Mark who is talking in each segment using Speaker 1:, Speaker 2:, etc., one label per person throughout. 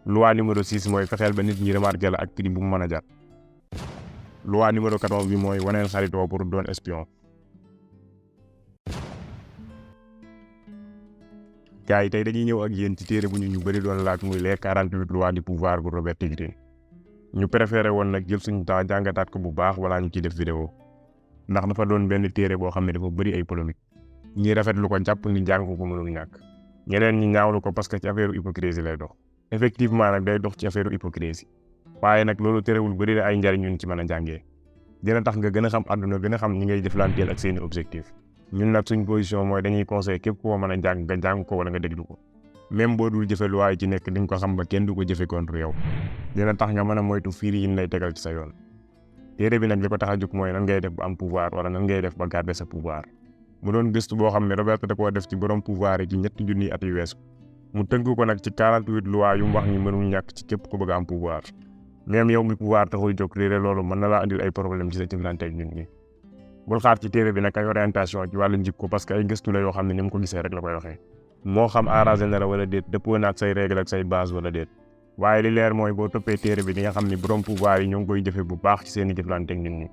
Speaker 1: loi numéro 6 mooy fexeel ba nit ñi remarqué la ak prix bu mu mën a jar. loi numéro 14 bi mooy waneel xaritoo pour doon espion. gars yi tey dañuy ñëw ak yéen ci téere bu ñu bëri doon laaj muy les 48 lois du pouvoir bu Robert Greene. ñu préféré woon nag jël suñu temps jàngataat ko bu baax wala ñu ciy def vidéo ndax dafa doon benn téere boo xam ne dafa bëri ay polémique. ñi rafetlu ko jàpp ni jàng ko mënul ñàkk. ñeneen ñi ñaawlu ko parce que ci affaire hypocrisie lay dox. effectivement nag day dox ci affaire hypocrisie. waaye nag loolu terewul bëri na ay njariñ ñun ci mën a jàngee. dina tax nga gën a xam àdduna gën a xam ñi ngay jëflanteel ak seeni objectif. ñun nag suñ position mooy dañuy conseil képp koo mën a jàng nga jàng ko wala nga déglu ko. même boo dul jëfe loi yi ci nekk di nga ko xam ba kenn du ko jëfe contre yow. dina tax nga mën a moytu fiir yi ñu lay tegal ci sa yoon. téere bi nag li ko tax a jóg mooy nan ngay def ba am pouvoir wala nan ngay def ba garder sa pouvoir. mu doon gëstu boo xam ne Robert da koo def ci borom pouvoir yi ci 3 junniy at yu weesu. mu tënk ko nag ci 48 lois yu mu wax ni mënul ñàkk ci képp ku bëgg a am pouvoir. même yow mi pouvoir taxul jóg réere loolu mën na laa andil ay problème ci sa jëflante ak nit ñi. bul xaar ci téere bi nag ay orientation ci wàllu njikko parce que ay gëstu la yoo xam ne ni mu ko gisee rek la koy waxee. moo xam arrangé na la wala déet dëppoo na ak say règle ak say base wala déet. waaye li leer mooy boo toppee téere bi di nga xam ni borom pouvoir yi ñoo ngi koy jëfe bu baax ci seen i jëflante ak nit ñi.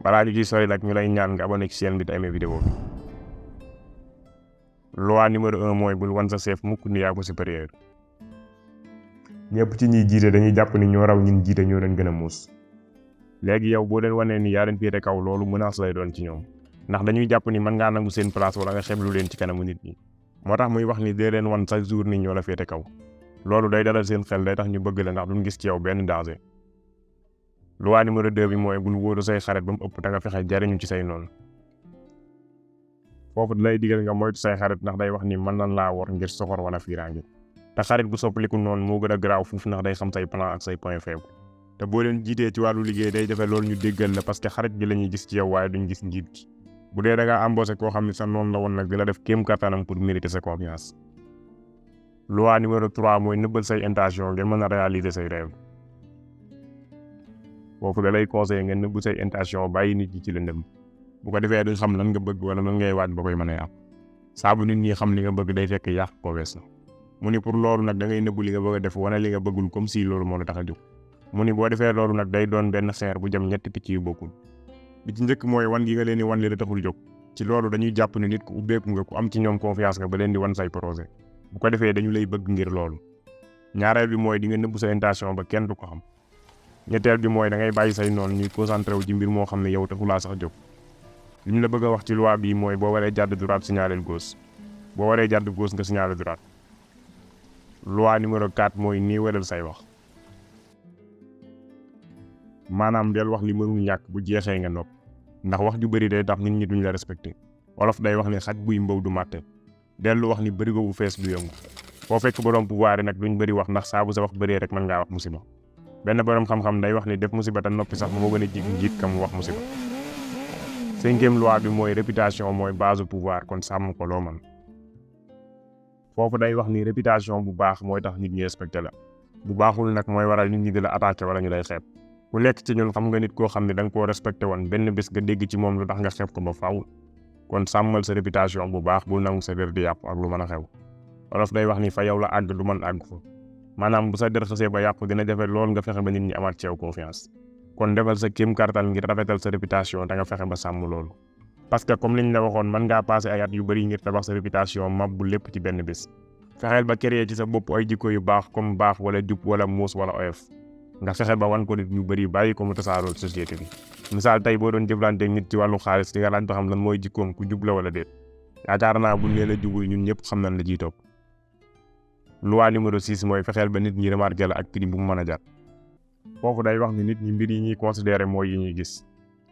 Speaker 1: balaa ñu ciy sori nag ñu lay ñaan nga abonné ci chaîne bi te aimé vidéo bi. loi numéro 1 mooy bul wan sa chef mukk ni yaa ko supérieur. ñëpp ci ñiy jiite dañuy jàpp ni ñoo raw ñin jiite ñoo leen gën a muus. léegi yow boo leen wanee ni yaa leen féete kaw loolu menace lay doon ci ñoom ndax dañuy jàpp ni mën ngaa nangu seen place wala nga xeblu leen ci kanamu nit ñi. moo tax muy wax ni dee leen wan chaque jour ni ñoo la féete kaw. loolu day dalal seen xel day tax ñu bëgg la ndax duñ gis ci yow benn danger. loi numéro 2 bi mooy bul wóoru say xarit ba mu ëpp da nga fexe jariñu ci say noonu. foofu da lay digal nga moytu say xarit ndax day wax ni mën nañ laa wor ngir soxor wala fiiraange. te xarit bu soppaliku noonu moo gën a garaaw fuuf ndax day xam say plan ak say point faible. te boo leen jiitee ci wàllu liggéey day jafe loolu ñu déggal la parce que xarit gi la ñuy gis ci yow waaye duñ gis njiit gi. bu dee da ngaa embauché koo xam ne sa noonu la woon nag dina def kéem kattanam pour mériter sa confiance. loi numéro 3 mooy nëbbal say intention ngeen mën a réaliser say rêve. foofu da lay conseillé ngeen nëbb say intention bàyyi nit ñi ci lëndëm. bu ko defee duñ xam lan nga bëgg wala lan ngay waaj ba koy mën a yàq. saa bu nit ñi xam li nga bëgg day fekk yàq ko wees na. mu ni pour loolu nag da ngay nëbbu li nga bëgg a def wane li nga bëggul comme si loolu moo la tax a jóg. mu ni boo defee loolu nag day doon benn xeer bu jëm 3 picc yu bokkul. bi ci njëkk mooy wan gi nga leen di wan li la taxul jóg. ci loolu dañuy jàpp ni nit ku ubbeeku nga ku am ci ñoom confiance nga ba leen di wan say projet. bu ko defee dañu lay bëgg ngir loolu. ñaareel bi mooy di nga nëbbu sa intention ba kenn du ko xam. ñetteel bi mooy da ngay bàyyi say noonu ñuy concentré wu ci mbir moo xam ne yow taxulaa sax jóg. li ñu la bëgg a wax ci loi bii mooy boo waree jàdd droite signaleel gauche. boo waree jàdd gauche nga signaler droite. loi numéro 4 mooy niiwalal say wax. maanaam del wax li mënul ñàkk bu jeexee nga nopp ndax wax ju bëri day tax nit ñi duñ la respecté. wolof day wax ni xaj buy mbaw du màtte. dellu wax ni bërigo bu fees du yëngu. foo fekk borom pouvoir yi nag duñ bëri wax ndax saa bu sa wax bëree rek mën ngaa wax musiba. benn borom xam-xam day wax ni def musiba te noppi sax moo gën a jig njiit kam wax musiba. 5e loi bi mooy réputation mooy base pouvoir kon sàmm ko loo man. foofu day wax ni réputation bu baax mooy tax nit ñi respecté la. bu baaxul nag mooy waral nit ñi di la attaqué wala ñu lay xeeb. ku nekk ci ñun xam nga nit koo xam ne da nga koo respecté woon benn bés nga dégg ci moom lu tax nga xeeb ko ba faaw. kon sàmmal sa réputation bu baax bul nangu sa der di yàqu ak lu mën a xew. wolof day wax ni fa yow la àgg du mën àgg fa. maanaam bu sa der xasee ba yàqu dina jafe lool nga fexe ba nit ñi amaat ci yow confiance. kon defal sa kéem kartan ngir rafetal sa réputation da nga fexe ba sàmm loolu. parce que comme liñ la waxoon mën ngaa passé ay at yu bëri ngir tabax sa réputation mabbu lépp ci benn bés. fexeel ba créer ci sa bopp ay jikko yu baax comme baax wala jub wala muus wala oyof. nga fexe ba wan ko nit ñu bëri bàyyi ko mu tasaarool société bi. misaal tey boo doon jëflante nit ci wàllu xaalis di nga laaj ba xam lan mooy jikkoom ku jub la wala déet. yaakaar naa bu nee la jubul ñun ñëpp xam nañ la ciy topp. loi numéro 6 mooy fexeel ba nit ñi remarqué la ak prix bu mu mën a jar. foofu day wax ni nit ñi mbir yi ñuy considéré mooy yi ñuy gis.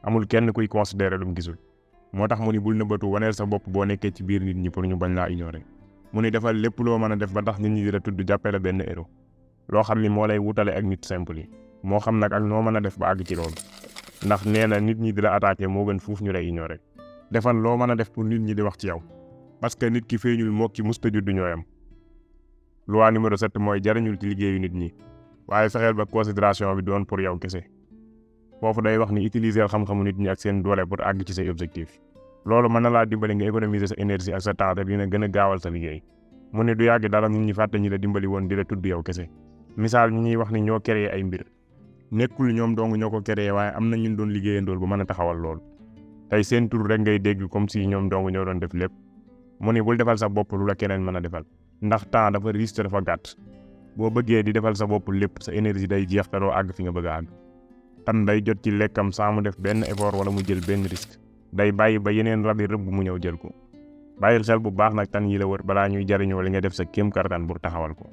Speaker 1: amul kenn kuy considéré lu mu gisul. moo tax mu ni bul nëbbatu waneel sa bopp boo nekkee ci biir nit ñi pour ñu bañ laa ignorer. mu ni defal lépp loo mën a def ba tax nit ñi di la tudd jàppee la benn héros. loo xam ni moo lay wutale ak nit simple yi. moo xam nag ak noo mën a def ba àgg ci loolu. ndax nee na nit ñi di la attaqué moo gën fuuf ñu lay ignorer. defal loo mën a def pour nit ñi di wax ci yow. parce que nit ki feeñul moo ki musta judd ñooyam. loi numéro 7 mooy jariñul ci liggéeyu nit ñi. waaye fexeel ba considération bi doon pour yow kese. foofu day wax ni utiliser xam-xamu nit ñi ak seen doole pour àgg ci say objectif. loolu mën na laa dimbali nga économiser sa énergie ak sa temps te dina gën a gaawal sa liggéey. mu ne du yàgg dara nit ñi fàtte ñi la dimbali woon di la tudd yow kese. misaal ñi ñuy wax ni ñoo créé ay mbir nekkul ñoom dong ñoo ko créé waaye am na ñun doon liggéeyandool ba mën a taxawal lool tey seen tur rek ngay dégg comme si ñoom dong ñoo doon def lépp. mu ni bul defal sa bopp lu la keneen mën a defal ndax temps dafa riche te dafa gàtt boo bëggee di defal sa bopp lépp sa énergie day jeex te doo àgg fi nga bëgg a àgg. tan day jot ci lekkam saa mu def benn effort wala mu jël benn risque day bàyyi ba yeneen rab yi rëbb mu ñëw jël ko. bàyyil xel bu baax nag tan yi la wër balaa ñuy jariñoo li nga def sa kéem kartan pour taxawal ko.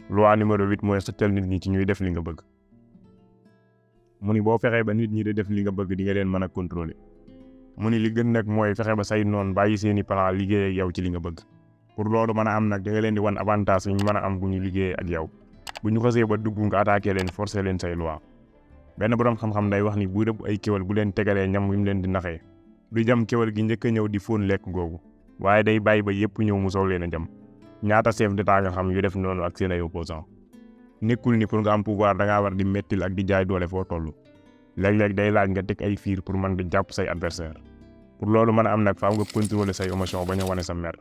Speaker 1: loi numéro 8 mooy xëccal nit ñi ci ñuy def li nga bëgg. mu ni boo fexee ba nit ñi di def li nga bëgg di nga leen mën a contrôler. mu ni li gën nag mooy fexe ba say noon bàyyi seeni plan liggéey ak yow ci li nga bëgg. pour loolu mën a am nag da nga leen di wan avantage yi ñu mën a am bu ñu liggéey ak yow bu ñu xasee ba dugg nga attaqué leen forcer leen say loi. benn borom xam-xam day wax ni bu rëbb ay kéwal bu leen tegalee ñam wi mu leen di naxee du jam kéwal gi njëkk a ñëw di fóon lekk googu waaye day bàyyi ba yépp ñëw mu soog leen a jam. ñaata chef d'état nga xam yu def noonu ak seen ay opposant nekkul ni pour nga am pouvoir da ngaa war di mettil ak di jaay doole foo toll. léeg-léeg day laaj nga teg ay fiir pour mën di jàpp say adversaire pour loolu mën a am nag faaw nga contrôler say émotion bañ a wane sa mer.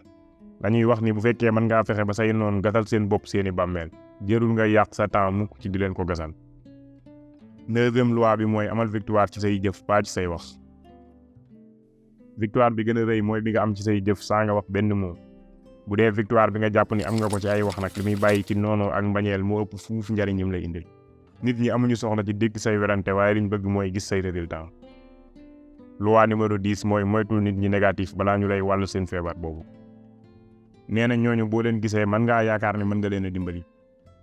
Speaker 1: dañuy wax ni bu fekkee mën ngaa fexe ba say noonu gasal seen bopp seeni bàmmeel jërul nga yàq sa temps mukk ci di leen ko gasal. 9e loi bi mooy amal victoire ci say jëf pas ci say wax. victoire bi gën a rëy mooy bi nga am ci say jëf saa nga wax benn mot. bu dee victoire bi nga jàpp ni am nga ko ci ay wax nag li muy bàyyi ci noonu ak mbañeel moo ëpp fuuf njariñ yim lay indil. nit ñi amuñu soxla ci dégg say werante waaye liñ bëgg mooy gis say résultat. loi numéro 10 mooy moytul nit ñi négatif balaa ñu lay wàllu seen feebar boobu. nee na ñooñu boo leen gisee mën ngaa yaakaar ne mën nga leen a dimbali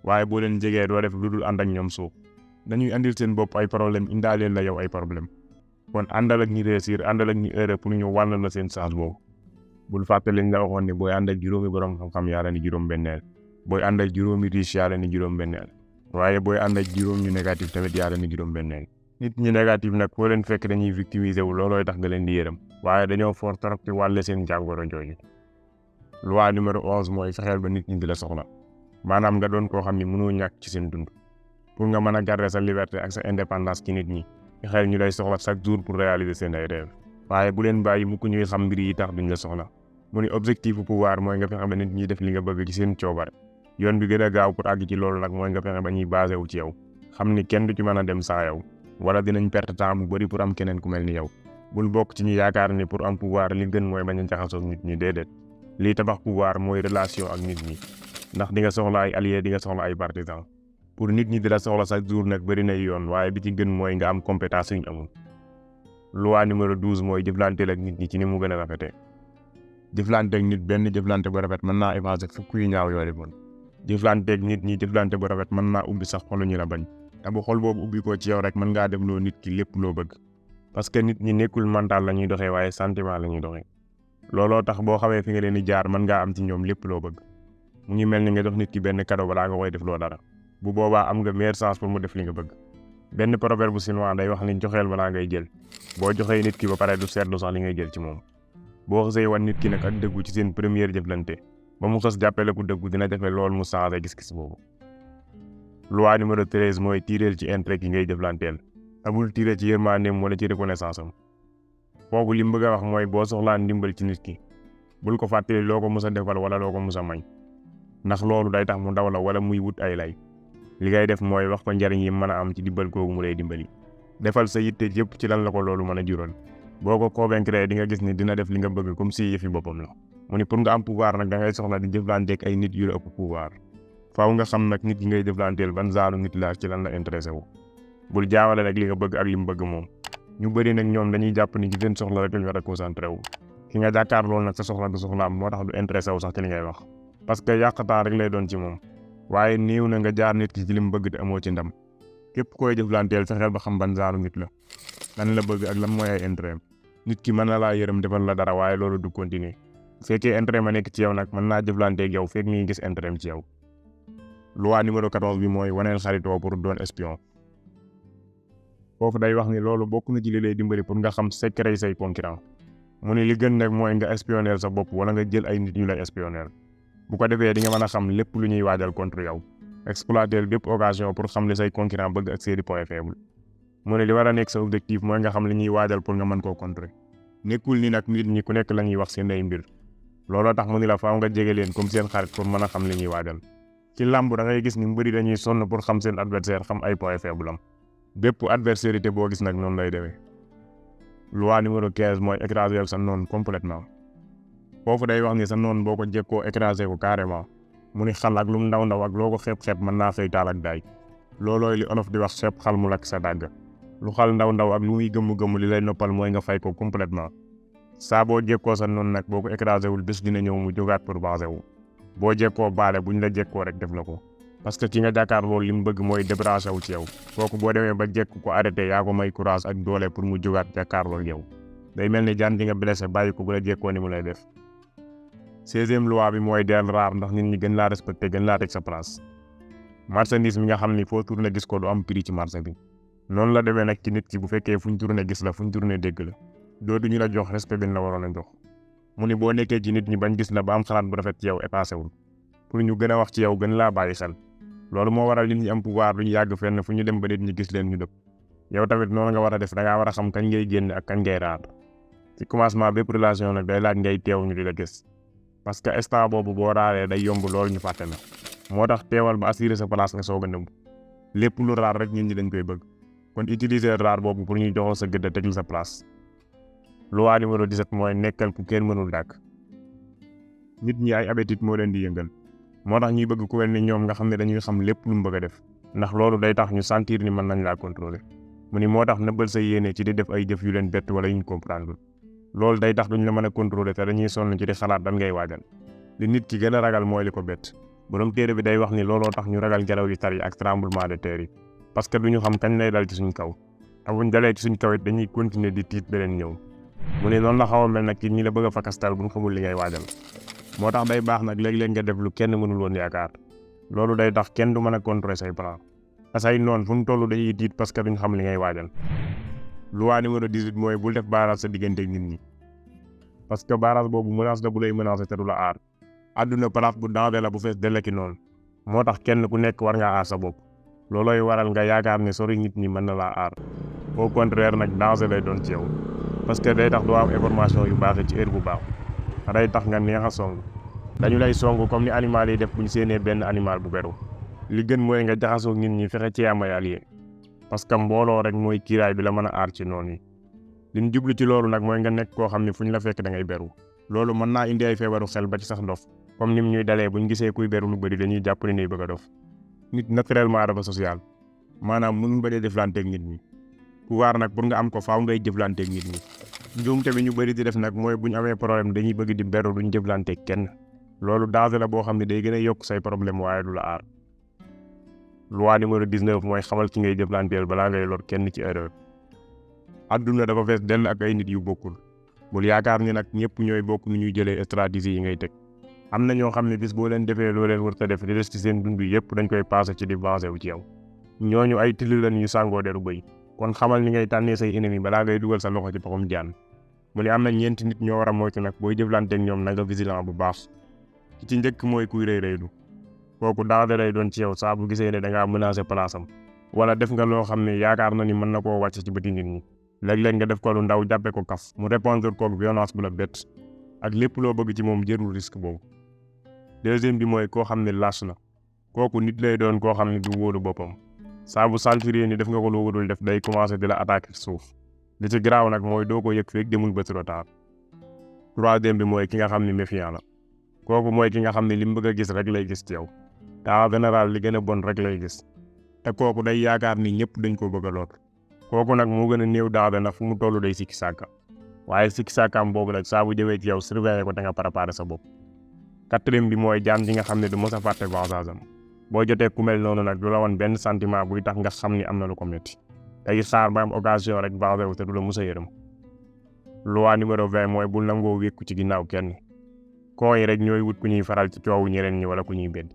Speaker 1: waaye boo leen jegee doo def lu dul ànd ak ñoom suuf dañuy andil seen bopp ay problème indaaleen la yow ay problème kon àndal ak ñi réussir àndal ak ñi heure pour ñu wàll la seen chance boobu. bul fàtte liñ la waxoon ne booy ànd ak juróomi borom xam-xam yaa la ni juróom-benneel booy ànd ak juróomi riche yaa la ni juróom-benneel waaye booy ànd ak juróom ñu négatif tamit yaa la ni juróom-benneel. nit ñi négatif nag foo leen fekk dañuy victimiser wu loolooy tax nga leen di yërëm waaye dañoo fort trop ci wàlle seen jàngoro jooju. loi numéro 11 mooy fexeel ba nit ñi di la soxla maanaam nga doon koo xam ni mënoo ñàkk ci seen dund pour nga mën a garder sa liberté ak sa indépendance ci nit ñi fexeel ñu lay soxla chaque jour pour réaliser seen ay rêve waaye bu leen bàyyi mukk ñuy xam mbir yi tax duñ la soxla. mu ni objectif bu pouvoir mooy nga fexe ba nit ñi def li nga bëgg ci seen coobare yoon bi gën a gaaw pour àgg ci loolu nag mooy nga fexe ba ñuy basé wu ci yow xam ni kenn du ci mën a dem sans yow wala dinañ perte temps bu bari pour am keneen ku mel ni yow. bul bokk ci ñu yaakaar ni pour am pouvoir li gën mooy bañ a jaxasoo nit ñi déedéet lii tabax pouvoir mooy relation ak nit ñi ndax di nga soxla ay alliés di nga soxla ay partisans pour nit ñi di la soxla chaque jour nag bëri na yoon waaye bi ci gën mooy nga am compétence yu ñu amul. loi numéro 12 mooy jëflanteel ak nit ñi ci ni mu gën a rafetee. jëflanteeg nit benn jëflante bu rafet mën naa effacer fukk yu ñaaw yoo defoon jëflanteeg nit ñi jëflante bu rafet mën naa ubbi sax xolu ñu la bañ te bu xol boobu ubbi ko ci yow rek mën ngaa def loo nit ki lépp loo bëgg parce que nit ñi nekkul mental la ñuy doxee waaye sentiment la ñuy doxee looloo tax boo xamee fi nga leen di jaar mën ngaa am ci ñoom lépp loo bëgg mu ngi mel ni nga jox nit ki benn cadeau balaa nga koy def loo dara bu boobaa am nga meilleure chance pour mu def li nga bëgg. benn proverbe bu chinois day wax ni joxeel balaa ngay jël boo joxee nit ki ba pare du seetlu sax li ngay jël ci moom boo xasee wan nit ki nag ak dëggu ci seen première jëflante ba mu xas jàppale ku dëggu dina jafe lool mu changé gis-gis boobu. loi numéro 13 mooy tiireel ci intérêt ki ngay jëflanteel amul tiire ci yërmandeem wala ci reconnaissance am foofu li mu bëgg a wax mooy boo soxlaa ndimbal ci nit ki bul ko fàttali loo ko mus a defal wala loo ko mus a mañ ndax loolu day tax mu daw la wala muy wut ay lay li ngay def mooy wax ko njariñ yi mën a am ci dimbal googu mu lay dimbali defal sa yitte yëpp ci lan la ko loolu mën a jural boo ko convaincre di nga gis ni dina def li nga bëgg comme si yëfi boppam la. mu ni pour nga am pouvoir nag da ngay soxla di jëflanteeg ay nit yu la ëpp pouvoir faaw nga xam nag nit yi ngay jëflanteel ban genre nit la ci lan la intéressé wu bul jaawale nag li nga bëgg ak li mu bëgg moom ñu bëri nag ñoom dañuy jàpp ni ci seen soxla rek lañ war a concentré wu ki nga jàkkaar loolu nag sa soxla du soxlaam moo tax du intéressé wu sax ci li ngay wax parce que yàqataan rek lay doon ci moom waaye néew na nga jaar nit ki ci li mu bëgg te amoo ci ndam képp koy jëflanteel fexeel ba xam ban genre nit la lan la bëgg ak lan mooy ay intérêt nit ki mën na laa yërëm defal la dara waaye loolu du continuer bu fekkee intérêt ma nekk ci yow nag mën naa jëflanteeg yow fekk mi ngi gis intérêt ci yow. loi numéro 14 bi mooy waneel xaritoo pour doon espion foofu day wax ni loolu bokk na ci li lay dimbali pour nga xam secret yi say concurrent mu ne li gën nag mooy nga espionner sa bopp wala nga jël ay nit ñu lay espionner bu ko defee di nga mën a xam lépp lu ñuy waajal contre yow exploiter bépp occasion pour xam li say concurrent bëgg ak seeni point faible mu ne li war a nekk sa objectif mooy nga xam li ñuy waajal pour nga mën koo contrer nekkul ni nag nit ñi ku nekk la ñuy wax seen ay mbir looloo tax mu ni la faaw nga jege leen comme seen xarit pour mën a xam li ñuy waajal. ci làmb da ngay gis ni mbëri dañuy sonn pour xam seen adversaire, xam ay point faible am. bépp adversité boo gis nag noonu lay demee. loi numéro 15 mooy écraser sa noonu complètement. foofu day wax ni sa noonu boo ko jekkoo écraser ko carrément. mu ni xal ak lu mu ndaw ak loo ko xeeb mën naa fay taal ak daay. loolooy li olof di wax xeeb xal mu lakk sa dàgg. lu xal ndaw ak lu muy gëmm li lay noppal mooy nga fay ko complètement. saa boo jekkoo sa noonu nag boo ko écraser wul bés dina ñëw mu jógaat pour venger wu. boo jekkoo baale buñ la jekkoo rek def la ko. parce que ki nga jàkkaarloo li mu bëgg mooy débarrasser wu ci yow. kooku boo demee ba jekk ko arrêté yaa ko may courage ak doole pour mu jógaat jàkkaarloo ak yow. day mel ni jaan ji nga blessé bàyyi ko bu la jekkoo ni mu lay def. 16e loi bi mooy del raar ndax nit ñi gën laa respecté gën laa teg sa place. marchandise mi nga xam ni foo tourné gis ko du am prix ci marché bi. noonu la demee nag ci nit ki bu fekkee fuñ tourné gis la fuñ tourné dégg la. dootuñu la jox respect bi la waroon a jox. mu ni boo nekkee ci nit ñi bañ gis la ba am xalaat bu rafet ci yow effacé wul. pour ñu gën a wax ci yow gën laa bàyyi xel. loolu moo waral nit ñi am pouvoir duñu yàgg fenn fu ñu dem ba nit ñi gis leen ñu dëpp. yow tamit noonu nga war a def da ngaa war a xam kañ ngay génn ak kañ ngay raar. ci commencement bépp relation nag day laaj ngay teew ñu di la gis. parce que instant boobu boo raaree day yomb loolu ñu fàtte la. moo tax teewal ba assurer sa place nga soog a nëbb. lépp lu raar rek nit ñi dañ koy bëgg. kon utiliser raar boobu pour ñuy joxoo sa gëdd teg sa place. loi numéro 17 mooy nekkal ku kenn mënul dàkk. nit ñi ay habitude moo leen di yëngal. moo tax ñuy bëgg ku wel ni ñoom nga xam ne dañuy xam lépp lu mu bëgg a def. ndax loolu day tax ñu sentir ni mën nañ laa contrôler. mu ni moo tax nëbbal sa yéene ci di def ay jëf yu leen bett wala yuñ comprendre. loolu day tax duñ la mën a contrôler te dañuy sonn ci di xalaat dan ngay waajal. li nit ki gën a ragal mooy li ko bett. borom téere bi day wax ni looloo tax ñu ragal ngelaw yu tar yi ak tremblement de terre yi. parce que duñu xam kañ lay dal ci suñ kaw. te buñ dalee ci suñ kaw it dañuy continuer di tiit beneen ñëw. mu ni noonu la xaw a mel nag ci ñi la bëgg a fakastal buñ xamul li ngay waajal. moo tax day baax nag léeg-léeg nga def lu kenn mënul woon yaakaar. loolu day tax kenn du mën a contrôler say plan. te say noonu fu mu toll dañuy tiit parce que duñ xam li ngay waajal. loi numéro 18 mooy bul def barrage sa diggante ak nit ñi. parce que barrage boobu menace la bu lay menacé te du la aar. àdduna place bu danger la bu fees dell ki noonu. moo tax kenn ku nekk war ngaa aar sa bopp. loolooy waral nga yaakaar ne sori nit ñi mën na laa aar. au contraire nag danger lay doon ci yow. parce que day tax doo am information yu baaxee ci heure bu baax. day tax nga neex a song. dañu lay song comme ni animal yi def bu ñu séenee benn animal bu beru. li gën mooy nga jaxasoo nit ñi fexe ci am ay alliés. parce que mbooloo rek mooy kiiraay bi la mën a aar ci noonu yi. li ñu jublu ci loolu nag mooy nga nekk koo xam ne fu ñu la fekk da ngay beru. loolu mën naa indi ay feebaru xel ba ci sax dof. comme nim ñuy dalee bu ñu gisee kuy beru lu bëri dañuy jàpp ni ñuy bëgg a dof. nit naturellement dafa social. maanaam mënul bañ a jëflanteeg nit ñi. pouvoir nag pour nga am ko faaw ngay jëflanteeg nit ñi. njuumte bi ñu bëri di def nag mooy bu ñu amee problème dañuy bëgg di beru duñ jëflanteeg kenn. loolu danger la boo xam ne day gën a yokk say problème waaye du la aar. loi numéro 19 mooy xamal ki ngay jëflanteel balaa ngay lor kenn ci erreur. adduna dafa fees dell ak ay nit yu bokkul. bul yaakaar ni nag ñëpp ñooy bokk nu ñuy jëlee stratégie yi ngay teg. am na ñoo xam ne bis boo leen defee loo leen warut a def di des ci seen dund yëpp dañ koy passé ci di venger wu ci yow. ñooñu ay tilli lañ yu sàngoo deru bëy. kon xamal ni ngay tànnee say ennemi balaa ngay dugal sa loxo ci paxum jaan. mu ne am na ñeenti nit ñoo war a moytu nag booy jëflanteeg ñoom na nga vigilant bu baax. ki ci njëkk mooy kuy rëy rëylu. kooku danger lay doon ci yow saa bu gisee ne da ngaa menacer place am. wala def nga loo xam ne yaakaar na ni mën na koo wàcc ci bëti nit ñi. léeg-léeg nga def ko lu ndaw jàppe ko kaf mu répondre koog violence bu la bett. ak lépp loo bëgg ci moom jërul risque boobu. deuxième bi mooy koo xam ne lâche la. kooku nit lay doon koo xam ne du wóolu boppam. saa bu sentir ni def nga ko loo warul def day commencer di la attaquer suuf. li ci garaaw nag mooy doo ko yëg feeg demul ba trop tard. troisième bi mooy ki nga xam ne méfiant la. kooku mooy ki nga xam ne li mu bëgg a gis rek lay gis ci yow. te en général li gën a bon rek lay gis. te kooku day yaakaar ni ñëpp dañ ko bëgg a lool. kooku nag moo gën a néew danger nag fu mu toll day sikki sàkka. waaye sikki sàkkaam boobu nag saa bu jëwee ci yow surveiller ko te nga préparer sa bopp. quatrième bi mooy jaam ji nga xam ne du mos a fàtte vengeance am. boo jotee ku mel noonu nag du la woon benn sentiment buy tax nga xam ni am na lu ko métti. day xaar ba am occasion rek venger wu te du la mos a yërëm. loi numéro 20 mooy bul nangoo wékku ci ginnaaw kenn. koo yi rek ñooy wut ku ñuy faral ci coowu ñeneen ñi wala ku ñuy bedd.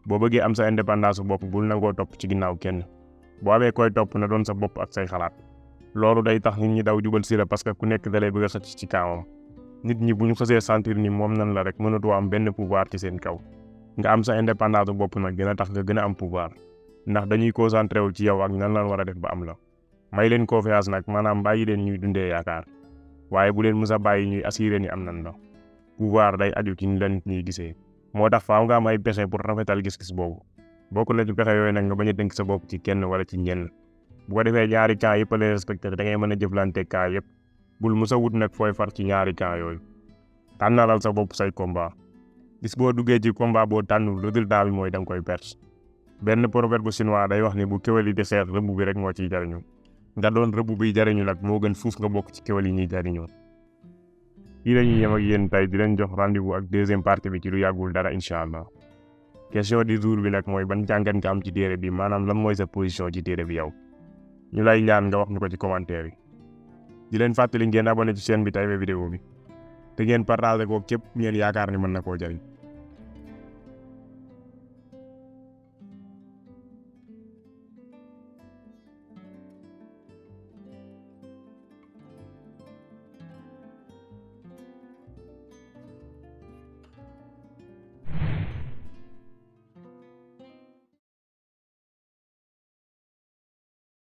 Speaker 1: boo bëggee am sa indépendance su bopp bul nangoo topp ci ginnaaw kenn. boo amee koy topp na doon sa bopp ak say xalaat. loolu day tax nit ñi daw jubal si la parce que ku nekk da lay bëgg a xëcc ci kaawam. nit ñi bu ñu xësee sentir ni moom nan la rek mënatoo am benn pouvoir ci seen kaw. nga am sa indépendance su bopp nag dina tax nga gën a am pouvoir. ndax dañuy concentré wu ci yow ak nan lan war a def ba am la. may leen confiance nag maanaam bàyyi leen ñuy dundee yaakaar. waaye bu leen mës a bàyyi ñuy assuré ni am nan la. pouvoir day aju ci ni la nit ñuy gisee moo tax faaw nga am ay pexe pour rafetal gis-gis boobu bokk na ci pexe yooyu nag nga bañ a dénk sa bopp ci kenn wala ci ñenn bu ko defee ñaari camp yëpp a lay respecté da ngay mën a jëflante camp yëpp bul musa wut nag fooy far ci ñaari camp yooyu tànnalal sa bopp say combat gis boo duggee ci combat boo tànnul résultat bi mooy da nga koy perte benn proverbe bu chinois day wax ni bu kéwél yi di xeex rëbb bi rek moo ciy jariñu nga doon rëbb biy jariñu nag moo gën fuuf nga bokk ci kéwél yi ñuy jariñoo fii lañuy yem ak yéen tey di leen jox rendez-vous ak deuxième partie bi ci lu yàggul dara incha allah question du jour bi nag mooy ban jàngat nga am ci téere bi maanaam lan mooy sa position ci téere bi yow ñu lay ñaan nga wax ñu ko ci commentaire yi di leen fàttali ngeen abonné ci chaîne bi tay vidéo bi te ngeen partagé ko képp ngeen yaakaar ni mën na koo jariñ